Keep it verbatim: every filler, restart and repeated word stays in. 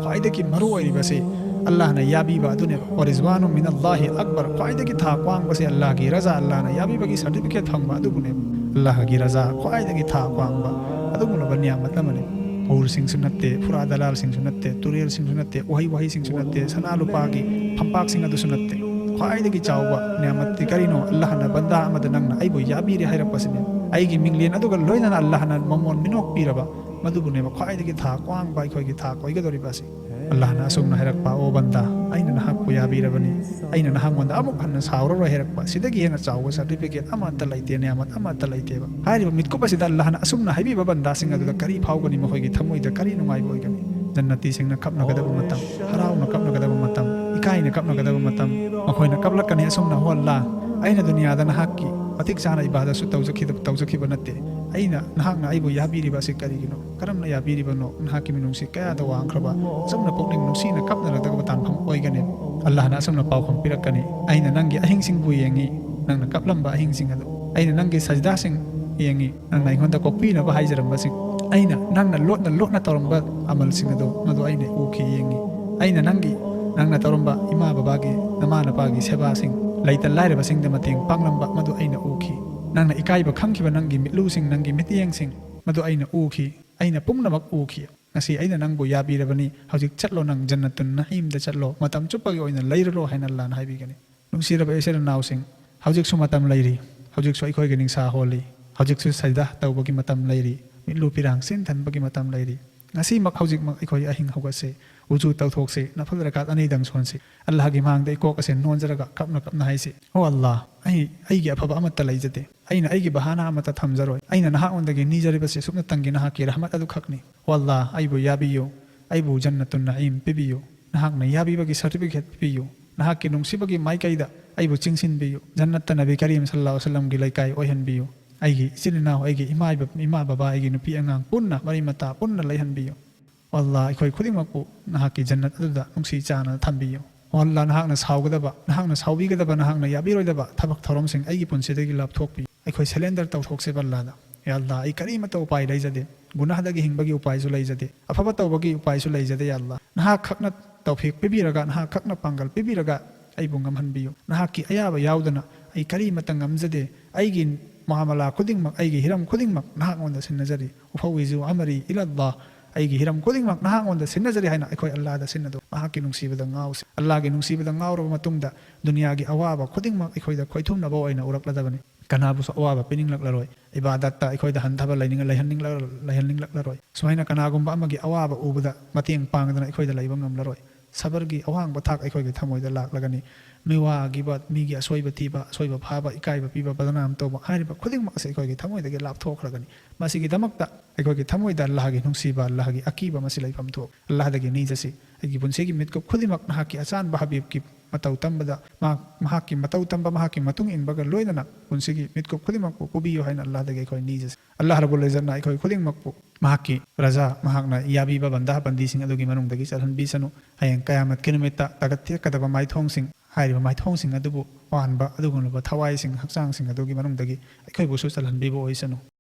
ꯈ꯭ꯋꯥꯏꯗꯒꯤ ꯃꯔꯨ ꯑꯣꯏꯔꯤꯕꯁꯤ ꯑꯜꯂꯥꯍꯅ ꯌꯥꯕꯤꯕ ꯑꯗꯨꯅꯦꯕ꯫ ꯋꯥ ꯔꯤꯖꯋꯥꯅꯨ ꯃꯤꯅꯜꯂꯥꯍꯤ ꯑꯛꯕꯔ, ꯈ꯭ꯋꯥꯏꯗꯒꯤ ꯊꯥꯛ ꯋꯥꯡꯕꯁꯦ ꯑꯜꯂꯥꯍꯒꯤ ꯔꯖꯥ, ꯑꯜꯂꯥꯍꯅ ꯌꯥꯕꯤꯕꯒꯤ ꯁꯥꯔꯇꯤꯐꯤꯀꯦꯠ ꯐꯪꯕ ꯑꯗꯨꯕꯨꯅꯦꯕ꯫ ꯑꯜꯂꯥꯍꯒꯤ ꯔꯖꯥ ꯈ꯭ꯋꯥꯏꯗꯒꯤ ꯊꯥꯛ ꯋꯥꯡꯕ ꯑꯗꯨꯒꯨꯝꯂꯕ ꯅꯤꯌꯥꯃꯠ ꯑꯃꯅꯤ꯫ ꯍꯨꯔꯁꯤꯡꯁꯨ ꯅꯠꯇꯦ, ꯐꯨꯔꯥ ꯗꯂꯥꯜꯁꯤꯡꯁꯨ ꯅꯠꯇꯦ, ꯇꯨꯔꯦꯜꯁꯤꯡꯁꯨ ꯅꯠꯇꯦ, ꯎꯍꯩ ꯋꯥꯍꯩꯁꯤꯡꯁꯨ ꯅꯠꯇꯦ, ꯁꯅꯥ ꯂꯨꯄꯥꯒꯤ ꯐꯝꯄꯥꯛꯁꯤꯡ ꯑꯗꯨꯁꯨ ꯅꯠꯇꯦ꯫ ꯈ꯭ꯋꯥꯏꯗꯒꯤ ꯆꯥꯎꯕ ꯅꯤꯌꯥꯃꯠꯇꯤ ꯀꯔꯤꯅꯣ? ꯑꯜꯂꯥꯍꯅ ꯕꯟꯗꯥ ꯑꯃꯗ ꯅꯪꯅ ꯑꯩꯕꯨ ꯌꯥꯕꯤꯔꯦ ꯍꯥꯏꯔꯛꯄꯁꯤꯅꯦ꯫ ꯑꯩꯒꯤ ꯃꯤꯡꯂꯦꯟ ꯑꯗꯨꯒ ꯂꯣꯏꯅꯅ ꯑꯜꯂꯥꯍꯅ ꯃꯃꯣꯟ ꯃꯤꯅꯣꯛ ꯄꯤꯔꯕ ꯃꯗꯨꯕꯨꯅꯦꯕ ꯈ꯭ꯋꯥꯏꯗꯒꯤ ꯊꯥꯛ ꯋꯥꯡꯕ ꯑꯩꯈꯣꯏꯒꯤ ꯊꯥꯛ ꯑꯣꯏꯒꯗꯧꯔꯤꯕ ꯑꯁꯤ꯫ ꯑꯜꯂꯥꯍꯅ ꯑꯁꯨꯝꯅ ꯍꯥꯏꯔꯛꯄ, "ꯑꯣ ꯕꯟꯗꯥ, ꯑꯩꯅ ꯅꯍꯥꯛꯄꯨ ꯌꯥꯕꯤꯔꯕꯅꯤ, ꯑꯩꯅ ꯅꯍꯥꯛꯉꯣꯟꯗ ꯑꯃꯨꯛ ꯍꯟꯅ ꯁꯥꯎꯔꯔꯣꯏ" ꯍꯥꯏꯔꯛꯄ꯫ ꯁꯤꯗꯒꯤ ꯍꯦꯟꯅ ꯆꯥꯎꯕ ꯁꯥꯔꯇꯤꯐꯤꯀꯦꯠ ꯑꯃꯠꯇ ꯂꯩꯇꯦ, ꯅꯤꯌꯥꯃꯠ ꯑꯃꯠꯇ ꯂꯩꯇꯦꯕ꯫ ꯍꯥꯏꯔꯤꯕ ꯃꯤꯠꯀꯨꯞ ꯑꯁꯤꯗ ꯑꯜꯂꯥꯍꯅ ꯑꯁꯨꯝꯅ ꯍꯥꯏꯕꯤꯕ ꯕꯟꯗꯥꯁꯤꯡ ꯑꯗꯨꯗ ꯀꯔꯤ ꯐꯥꯎꯒꯅꯤ? ꯃꯈꯣꯏꯒꯤ ꯊꯃꯣꯏꯗ ꯀꯔꯤ ꯅꯨꯡꯉꯥꯏꯕ ꯑꯣꯏꯒꯅꯤ? ꯖꯟꯅꯇꯤꯁꯤꯡꯅ ꯀꯞꯅꯒꯗꯕ ꯃꯇꯝ, ꯍꯔꯥꯎꯅ ꯀꯞꯅꯒꯗꯕ ꯃꯇꯝ, ꯏꯀꯥꯏꯅ ꯀꯞꯅꯒꯗꯕ ꯃꯇꯝ꯫ ꯃꯈꯣꯏꯅ ꯀꯞꯂꯛꯀꯅꯤ ꯑꯁꯨꯝꯅ, "ꯍꯣ ꯑꯜꯂꯥ, ꯑꯩꯅ ꯗꯨꯅꯤꯌꯥꯗ ꯅꯍꯥꯛꯀꯤ ꯃꯇꯤꯛ ꯆꯥꯅ ꯏꯕꯥꯗꯠꯁꯨ ꯇꯧꯖꯈꯤꯗ-, ꯇꯧꯖꯈꯤꯕ ꯅꯠꯇꯦ꯫ ꯑꯩꯅ, ꯅꯍꯥꯛꯅ ꯑꯩꯕꯨ ꯌꯥꯕꯤꯔꯤꯕ ꯑꯁꯤ ꯀꯔꯤꯒꯤꯅꯣ? ꯀꯔꯝꯅ ꯌꯥꯕꯤꯔꯤꯕꯅꯣ? ꯅꯍꯥꯛꯀꯤ ꯃꯤꯅꯨꯡꯁꯤ ꯀꯌꯥꯗ ꯋꯥꯡꯈ꯭ꯔꯕ!" ꯑꯁꯨꯝꯅ ꯄꯨꯛꯅꯤꯡ ꯅꯨꯡꯁꯤꯅ ꯀꯞꯅꯔꯛꯇꯕ ꯇꯥꯟꯐꯝ ꯑꯣꯏꯒꯅꯤ꯫ ꯑꯜꯂꯥꯍꯅ ꯑꯁꯨꯝꯅ ꯄꯥꯎꯈꯨꯝ ꯄꯤꯔꯛꯀꯅꯤ, "ꯑꯩꯅ ꯅꯪꯒꯤ ꯑꯍꯤꯡꯁꯤꯡꯕꯨ ꯌꯦꯡꯉꯤ, ꯅꯪꯅ ꯀꯞꯂꯝꯕ ꯑꯍꯤꯡꯁꯤꯡ ꯑꯗꯨ꯫ ꯑꯩꯅ ꯅꯪꯒꯤ ꯁꯖꯗꯥꯁꯤꯡ ꯌꯦꯡꯉꯤ, ꯅꯪꯅ ꯑꯩꯉꯣꯟꯗ ꯀꯣꯛꯄꯤꯅꯕ ꯍꯥꯏꯖꯔꯝꯕꯁꯤꯡ꯫ ꯑꯩꯅ ꯅꯪꯅ ꯂꯣꯠꯅ ꯂꯣꯠꯅ ꯇꯧꯔꯝꯕ ꯑꯃꯜꯁꯤꯡ ꯑꯗꯨ, ꯃꯗꯨ ꯑꯩꯅ ꯎꯈꯤ, ꯌꯦꯡꯉꯤ꯫ ꯑꯩꯅ ꯅꯪꯒꯤ, ꯅꯪꯅ ꯇꯧꯔꯝꯕ ꯏꯃꯥ ꯕꯕꯥꯒꯤ, ꯅꯃꯥ ꯅꯄꯥꯒꯤ ꯁꯦꯕꯥꯁꯤꯡ, ꯂꯩꯇ ꯂꯥꯏꯔꯕꯁꯤꯡꯗ ꯃꯇꯦꯡ ꯄꯥꯡꯂꯝꯕ, ꯃꯗꯨ ꯑꯩꯅ ꯎꯈꯤ꯫ ꯅꯪꯅ ꯏꯀꯥꯏꯕ ꯈꯪꯈꯤꯕ ꯅꯪꯒꯤ ꯃꯤꯠꯂꯨꯁꯤꯡ, ꯅꯪꯒꯤ ꯃꯤꯠꯌꯦꯡꯁꯤꯡ, ꯃꯗꯨ ꯑꯩꯅ ꯎꯈꯤ꯫ ꯑꯩꯅ ꯄꯨꯝꯅꯃꯛ ꯎꯈꯤ꯫ ꯉꯁꯤ ꯑꯩꯅ ꯅꯪꯕꯨ ꯌꯥꯕꯤꯔꯕꯅꯤ꯫ ꯍꯧꯖꯤꯛ ꯆꯠꯂꯣ, ꯅꯪ ꯖꯟꯅꯇꯨꯟ ꯅꯏꯝꯗ ꯆꯠꯂꯣ, ꯃꯇꯝ ꯆꯨꯞꯄꯒꯤ ꯑꯣꯏꯅ ꯂꯩꯔꯨꯔꯣ" ꯍꯥꯏꯅ ꯑꯜꯂꯥꯍꯅ ꯍꯥꯏꯕꯤꯒꯅꯤ꯫ ꯅꯨꯡꯁꯤꯔꯕ ꯏꯆꯤꯜ ꯏꯅꯥꯎꯁꯤꯡ, ꯍꯧꯖꯤꯛꯁꯨ ꯃꯇꯝ ꯂꯩꯔꯤ꯫ ꯍꯧꯖꯤꯛꯁꯨ ꯑꯩꯈꯣꯏꯒꯤ ꯅꯤꯡꯁꯥ ꯍꯣꯜꯂꯤ꯫ ꯍꯧꯖꯤꯛꯁꯨ ꯁꯖꯗꯥ ꯇꯧꯕꯒꯤ ꯃꯇꯝ ꯂꯩꯔꯤ꯫ ꯃꯤꯠꯂꯨ ꯄꯤꯔꯥꯡ ꯆꯤꯟꯊꯟꯕꯒꯤ ꯃꯇꯝ ꯂꯩꯔꯤ꯫ ꯉꯁꯤꯃꯛ, ꯍꯧꯖꯤꯛꯃꯛ ꯑꯩꯈꯣꯏ ꯑꯍꯤꯡ ꯍꯧꯒꯠꯁꯤ꯫ ꯎꯖꯨ ꯇꯧꯊꯣꯛꯁꯤ꯫ ꯅꯐꯜ ꯔꯀꯥꯠ ꯑꯅꯤꯗꯪ ꯁꯣꯟꯁꯤ꯫ ꯑꯜꯂꯥꯍꯒꯤ ꯃꯥꯡꯗ ꯏꯀꯣꯛ ꯑꯁꯦ ꯅꯣꯟꯖꯔꯒ ꯀꯞꯅ ꯀꯞꯅ ꯍꯥꯏꯁꯤ, "ꯑꯣ ꯑꯜꯂꯥꯍ, ꯑꯩ, ꯑꯩꯒꯤ ꯑꯐꯕ ꯑꯃꯠꯇ ꯂꯩꯖꯗꯦ꯫ ꯑꯩꯅ ꯑꯩꯒꯤ ꯕꯍꯥꯅꯥ ꯑꯃꯠꯇ ꯊꯝꯖꯔꯣꯏ꯫ ꯑꯩꯅ ꯅꯍꯥꯛꯉꯣꯟꯗꯒꯤ ꯅꯤꯖꯔꯤꯕꯁꯤ ꯁꯨꯞꯅꯇꯪꯒꯤ ꯅꯍꯥꯛꯀꯤ ꯔꯍꯃꯠ ꯑꯗꯨꯈꯛꯅꯤ꯫ ꯑꯣ ꯑꯜꯂꯥꯍ, ꯑꯩꯕꯨ ꯌꯥꯕꯤꯌꯨ꯫ ꯑꯩꯕꯨ ꯖꯟꯅꯇꯨꯟ ꯅꯏꯝ ꯄꯤꯕꯤꯌꯨ꯫ ꯅꯍꯥꯛꯅ ꯌꯥꯕꯤꯕꯒꯤ ꯁꯥꯔꯇꯤꯐꯤꯀꯦꯠ ꯄꯤꯕꯤꯌꯨ꯫ ꯅꯍꯥꯛꯀꯤ ꯅꯨꯡꯁꯤꯕꯒꯤ ꯃꯥꯏꯀꯩꯗ ꯑꯩꯕꯨ ꯆꯤꯡꯁꯤꯟꯕꯤꯌꯨ꯫ ꯖꯟꯅꯠꯇ ꯅꯕꯤ ꯀꯔꯤꯝ ꯁꯜꯂꯜꯂꯥꯍꯨ ꯑꯂꯩꯍꯤ ꯋꯥꯁꯜꯂꯝꯒꯤ ꯂꯩꯀꯥꯏ ꯑꯣꯏꯍꯟꯕꯤꯌꯨ꯫ ꯑꯩꯒꯤ ꯏꯆꯤꯜ ꯏꯅꯥꯎ, ꯑꯩꯒꯤ ꯏꯃꯥ ꯏꯕ-, ꯏꯃꯥ ꯕꯕꯥ, ꯑꯩꯒꯤ ꯅꯨꯄꯤ ꯑꯉꯥꯡ ꯄꯨꯟꯅ, ꯃꯔꯤ ꯃꯇꯥ ꯄꯨꯟꯅ ꯂꯩꯍꯟꯕꯤꯌꯨ꯫ ꯑꯣ ꯑꯜꯂꯥꯍ, ꯑꯩꯈꯣꯏ ꯈꯨꯗꯤꯡꯃꯛꯄꯨ ꯅꯍꯥꯛꯀꯤ ꯖꯟꯅꯠ ꯑꯗꯨꯗ ꯅꯨꯡꯁꯤ ꯆꯥꯟꯅꯅ ꯊꯝꯕꯤꯌꯨ꯫ ꯑꯣ ꯑꯜꯂꯥꯍ, ꯅꯍꯥꯛꯅ ꯁꯥꯎꯒꯗꯕ, ꯅꯍꯥꯛꯅ ꯁꯥꯎꯕꯤꯒꯗꯕ, ꯅꯍꯥꯛꯅ ꯌꯥꯕꯤꯔꯣꯏꯗꯕ ꯊꯕꯛ ꯊꯧꯔꯝꯁꯤꯡ ꯑꯩꯒꯤ ꯄꯨꯟꯁꯤꯗꯒꯤ ꯂꯥꯞꯊꯣꯛꯄꯤꯌꯨ꯫ ꯑꯩꯈꯣꯏ ꯁꯔꯦꯟꯗꯔ ꯇꯧꯊꯣꯛꯁꯦꯕ ꯑꯜꯂꯥꯍꯗ꯫ ꯌꯥ ꯑꯜꯂꯥꯍ, ꯑꯩ ꯀꯔꯤꯃꯠꯇ ꯎꯄꯥꯏ ꯂꯩꯖꯗꯦ꯫ ꯒꯨꯅꯥꯍꯗꯒꯤ ꯍꯤꯡꯕꯒꯤ ꯎꯄꯥꯏꯁꯨ ꯂꯩꯖꯗꯦ, ꯑꯐꯕ ꯇꯧꯕꯒꯤ ꯎꯄꯥꯏꯁꯨ ꯂꯩꯖꯗꯦ꯫ ꯌꯥ ꯑꯜꯂꯥꯍ, ꯅꯍꯥꯛ ꯈꯛꯅ ꯇꯧꯐꯤꯛ ꯄꯤꯕꯤꯔꯒ, ꯅꯍꯥꯛ ꯈꯛꯅ ꯄꯥꯡꯒꯜ ꯄꯤꯕꯤꯔꯒ ꯑꯩꯕꯨ ꯉꯝꯍꯟꯕꯤꯌꯨ꯫ ꯅꯍꯥꯛꯀꯤ ꯑꯌꯥꯕ ꯌꯥꯎꯗꯅ ꯑꯩ ꯀꯔꯤꯃꯠꯇ ꯉꯝꯖꯗꯦ꯫ ꯑꯩꯒꯤ ꯃꯨꯑꯥꯃꯂꯥ ꯈꯨꯗꯤꯡꯃꯛ, ꯑꯩꯒꯤ ꯍꯤꯔꯝ ꯈꯨꯗꯤꯡꯃꯛ ꯅꯍꯥꯛꯉꯣꯟꯗ ꯁꯤꯟꯅꯖꯔꯤ꯫ ꯎꯐꯧꯋꯤꯖꯨ ꯑꯃꯔꯤ ꯏꯂꯜꯂꯥꯍ꯫ ꯑꯩꯒꯤ ꯍꯤꯔꯝ ꯈꯨꯗꯤꯡꯃꯛ ꯅꯍꯥꯛꯉꯣꯟꯗ ꯁꯤꯟꯅꯖꯔꯤ ꯍꯥꯏꯅ ꯑꯩꯈꯣꯏ ꯑꯜꯂꯥꯍꯗ ꯁꯤꯟꯅꯗꯨ, ꯃꯍꯥꯛꯀꯤ ꯅꯨꯡꯁꯤꯕꯗ ꯉꯥꯎꯁꯤ꯫ ꯑꯜꯂꯥꯍꯒꯤ ꯅꯨꯡꯁꯤꯕꯗ ꯉꯥꯎꯔꯕ ꯃꯇꯨꯡꯗ ꯗꯨꯅꯤꯌꯥꯒꯤ ꯑꯋꯥꯕ ꯈꯨꯗꯤꯡꯃꯛ ꯑꯩꯈꯣꯏꯗ ꯈꯣꯏꯊꯨꯝꯅꯕ ꯑꯣꯏꯅ ꯎꯔꯛꯂꯗꯕꯅꯤ꯫ ꯀꯅꯥꯕꯨꯁꯨ ꯑꯋꯥꯕ ꯄꯤꯅꯤꯡꯂꯛꯂꯔꯣꯏ꯫ ꯏꯕꯥꯗꯠꯇ ꯑꯩꯈꯣꯏꯗ ꯍꯟꯊꯕ ꯂꯩꯅꯤꯡ-, ꯂꯩꯍꯟꯅꯤꯡꯂꯛ-, ꯂꯩꯍꯟꯅꯤꯡꯂꯛꯂꯔꯣꯏ꯫ ꯁꯨꯃꯥꯏꯅ ꯀꯅꯥꯒꯨꯝꯕ ꯑꯃꯒꯤ ꯑꯋꯥꯕ ꯎꯕꯗ ꯃꯇꯦꯡ ꯄꯥꯡꯗꯅ ꯑꯩꯈꯣꯏꯗ ꯂꯩꯕ ꯉꯝꯂꯔꯣꯏ꯫ ꯁꯕꯔꯒꯤ ꯑꯋꯥꯡꯕ ꯊꯥꯛ ꯑꯩꯈꯣꯏꯒꯤ ꯊꯃꯣꯏꯗ ꯂꯥꯛꯂꯒꯅꯤ꯫ ꯃꯤꯋꯥꯒꯤꯕ, ꯃꯤꯒꯤ ꯑꯁꯣꯏꯕ ꯊꯤꯕ, ꯑꯁꯣꯏꯕ ꯐꯥꯕ, ꯏꯀꯥꯏꯕ ꯄꯤꯕ, ꯕꯗꯅꯥꯝ ꯇꯧꯕ ꯍꯥꯏꯔꯤꯕ ꯈꯨꯗꯤꯡꯃꯛ ꯑꯁꯤ ꯑꯩꯈꯣꯏꯒꯤ ꯊꯃꯣꯏꯗꯒꯤ ꯂꯥꯞꯊꯣꯛꯈ꯭ꯔꯒꯅꯤ꯫ ꯃꯁꯤꯒꯤꯗꯃꯛꯇ ꯑꯩꯈꯣꯏꯒꯤ ꯊꯃꯣꯏꯗ ꯑꯜꯂꯥꯍꯒꯤ ꯅꯨꯡꯁꯤꯕ, ꯑꯜꯂꯥꯍꯒꯤ ꯑꯀꯤꯕ ꯃꯁꯤ ꯂꯩꯐꯝ ꯊꯣꯛ꯫ ꯑꯜꯂꯥꯍꯗꯒꯤ ꯅꯤꯖꯁꯤ꯫ ꯑꯩꯒꯤ ꯄꯨꯟꯁꯤꯒꯤ ꯃꯤꯠꯀꯨꯞ ꯈꯨꯗꯤꯡꯃꯛ ꯅꯍꯥꯛꯀꯤ ꯑꯆꯥꯟꯕ ꯍꯕꯤꯕꯀꯤ ꯃꯇꯧ ꯇꯝꯕꯗ, ꯃꯍꯥꯛ, ꯃꯍꯥꯛꯀꯤ ꯃꯇꯧ ꯇꯝꯕ, ꯃꯍꯥꯛꯀꯤ ꯃꯇꯨꯡ ꯏꯟꯕꯒ ꯂꯣꯏꯅꯅ ꯄꯨꯟꯁꯤꯒꯤ ꯃꯤꯠꯀꯨꯞ ꯈꯨꯗꯤꯡꯃꯛꯄꯨ ꯄꯨꯕꯤꯌꯨ ꯍꯥꯏꯅ ꯑꯜꯂꯥꯍꯗꯒꯤ ꯑꯩꯈꯣꯏ ꯅꯤꯖꯁꯤ꯫ ꯑꯜꯂꯥꯍ ꯔꯕꯨꯜ ꯏꯖꯠꯅ ꯑꯩꯈꯣꯏ ꯈꯨꯗꯤꯡꯃꯛꯄꯨ ꯃꯍꯥꯛꯀꯤ ꯔꯖꯥ, ꯃꯍꯥꯛꯅ ꯌꯥꯕꯤꯕ ꯕꯟꯗꯥ ꯕꯟꯗꯤꯁꯤꯡ ꯑꯗꯨꯒꯤ ꯃꯅꯨꯡꯗꯒꯤ ꯆꯠꯍꯟꯕꯤꯁꯅꯨ꯫ ꯍꯌꯦꯡ ꯀꯌꯥꯃꯠꯀꯤ ꯅꯨꯃꯤꯠꯇ ꯇꯥꯒꯠ ꯇꯦꯛꯀꯗꯕ ꯃꯥꯏꯊꯣꯡꯁꯤꯡ, ꯍꯥꯏꯔꯤꯕ ꯃꯥꯏꯊꯣꯡꯁꯤꯡ ꯑꯗꯨꯕꯨ ꯄꯥꯟꯕ ꯑꯗꯨꯒꯨꯝꯂꯕ ꯊꯋꯥꯏꯁꯤꯡ, ꯍꯛꯆꯥꯡꯁꯤꯡ ꯑꯗꯨꯒꯤ ꯃꯅꯨꯡꯗꯒꯤ ꯑꯩꯈꯣꯏꯕꯨꯁꯨ ꯆꯜꯍꯟꯕꯤꯕ ꯑꯣꯏꯁꯅꯨ꯫